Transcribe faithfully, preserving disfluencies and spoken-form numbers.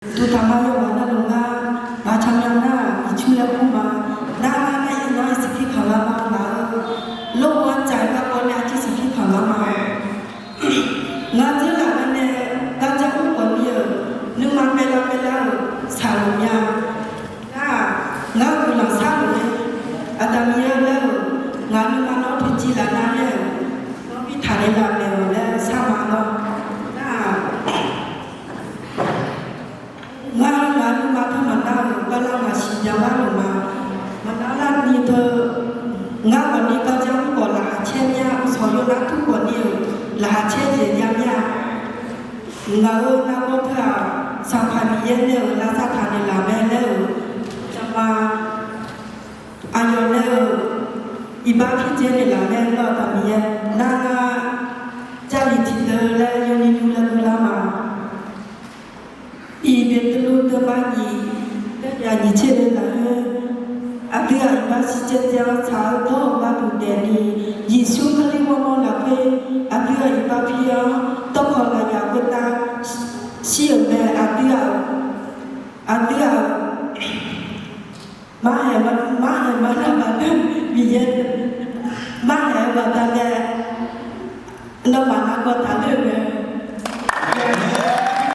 Duqtaq ma yawqghaq navluf ngar, ngaq tsawrmyanr nar-aq, iqcur laer kur ma. Nar ngar nar iqnan-iq siqpir kaq lar ma ngaq-eu. Lorhov-anr tsaq-eu garkawv nae arjir siqpir kaq lar ma. Ngar dzeurlaf gar nae gardzaq mr khawf ni-euq, nuima paev lar paev lar-euq saqluf mya. Nar-aq, ngar-eu guiqlanq sharluf nae, Aqda Miqyaer laer-euq, ngaq nuima nawr toeqciv laf nar nae-euq, nawr bi taqnaeq laf maeq-awq laer sharma lawr. Nar-aq, ngar ngaq nuima teu maqnar-euq, bala ngaq siqnya lar-euq ma. Maqnar lar ni teu, ngar khawf ni gardzaq mr khawf laqkhaq caer mya, uqshawq yawnar tur khawf ni-euq, laqkhaq caer dzaeq nya mya. Ngaq-euq nargawr teu-aq, Sanqpaq Miqyaer nae-euq lavsav taqnaeq laf mae laer-euq, jaqma aqyawf nae-euq iqbax pir dzaenaeq laf mae laer-awq taq Miqyaer. Nar ngar Jarlif tiqdeuv laer yawni nymr laer guvlar ma. Iq Beqtuvluv deuvma nyiq, deuvyaq nyiq tser deuv lafkhoer, aqdui-aq iqbax shircaev caev-awr tsaq-eu dawr-euq gharduq daefni, Yeqsur Kali ghawrmawr lafkhoer, aqdui-aq iqbax pir-awr, dawrkawq lafyaq khoertav shir-euq mae. Aqdui-aq, aqdui-aq, marhaeq ma, marhaeq ma nar baqda Miqyaer, marhaeq-eu baqdanae, nawmaf nargawr taqler-euq mae.